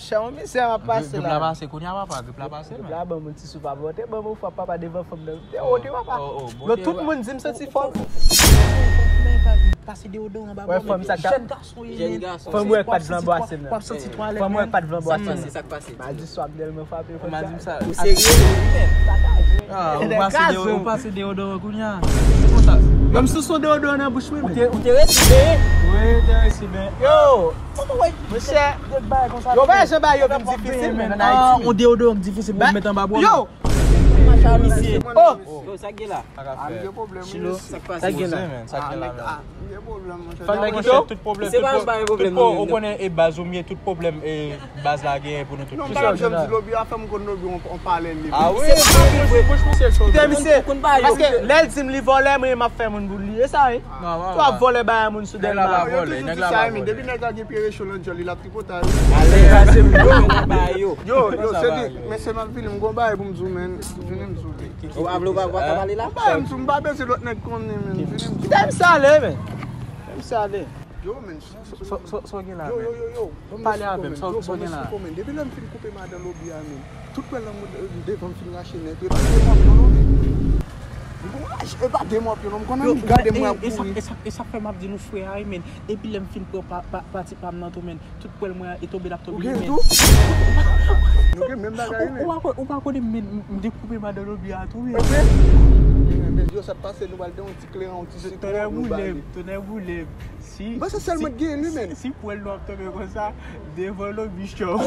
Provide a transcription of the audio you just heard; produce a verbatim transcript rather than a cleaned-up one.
Chè, yon mizè m ap pase la. Grip la pase kounye a, papa, grip la pase, men. Grip la ban moun ti sou pa bò, te ban moun fwa papa devan fanm nan. Te wote, papa. Yo, tout moun di m santi fò. Pase deodoran ba bò. Wè, fanm sa k ap jèn gason, jèn gason. Fanm wè k pa t vle anbrase m nan. W ap santi twalèt. Fanm wè k pa t vle anbrase m nan. Se sa k pase. Madi swa m tèlman frape fanm sa. Ou serye, wi, men. Ah, ou pase deodoran kounye a. Se konsa. Menm si w son deodoran nan bouch mwen, men. Ou te resi ben. Wi, ou te resi ben. Yo! Monchè, yo pa jan bagay yo vin difisil, men, nan Ayiti. Ah, on deodoran difisil pou met anba bwa. Yo! Yo, sa k gen la? Chilo, sa k gen la? Fann nan kite tout pwoblèm, tout pwoblèm, ou konnen e baz ou m ye, tout pwoblèm e baz la genyen pou nou tout. Non, m pa ap janm di Lobi a fè m konn Lobi on palè li. Ah wi, bouch misye cho. Kite misye, paske lè l di m li vòlè, mwen m ap fè moun pou li, e sa wi. Ou ap vòlè bagay moun sou dèyè la. Yo toujou di sa, men depi nèg la gen pye recho nan djòl li, l ap tripotay. Yo, yo, Cedric, mesye m ap vini, m gon bagay pou m di w, men. Vini m di w. Ou pa vle, ou pa, ou pa ka pale la? Ou pa, m di w, m pa bezwen lòt nèg konnen, men. Vini m di w. Kite m sale, men. Kite m sale. Yo, men. Sa w gen la, men? Yo, yo, yo, yo. Pale avè m, sa w gen la? Depi lè m fin koupe madan Lobi a, men. Tout pwèl nan moun, devan m fin rache nèt. E pa de mò pyon non, men. M gon raj, e pa de mò pyon non, m konnen li gade m, m ap kouri. E sa, e sa fè m ap di nou frè a, men. Depi lè m fin pran pati pa m nan tou, men. Tout pwèl mwen e tonbe, l ap tonbe. Ou gen tou? Nou gen menm bagay, men. Ou pa konnen, men, m dekoupe madan Lobi a tou, men. Yo, sa t pase, nou pral de yon ti kleren, yon ti sitwon, nou ba li. Tonnè boule m. Si, m panse sèl mwen t genyen li, men. Si pwèl nou ap tonbe konsa, devan Lobi cho.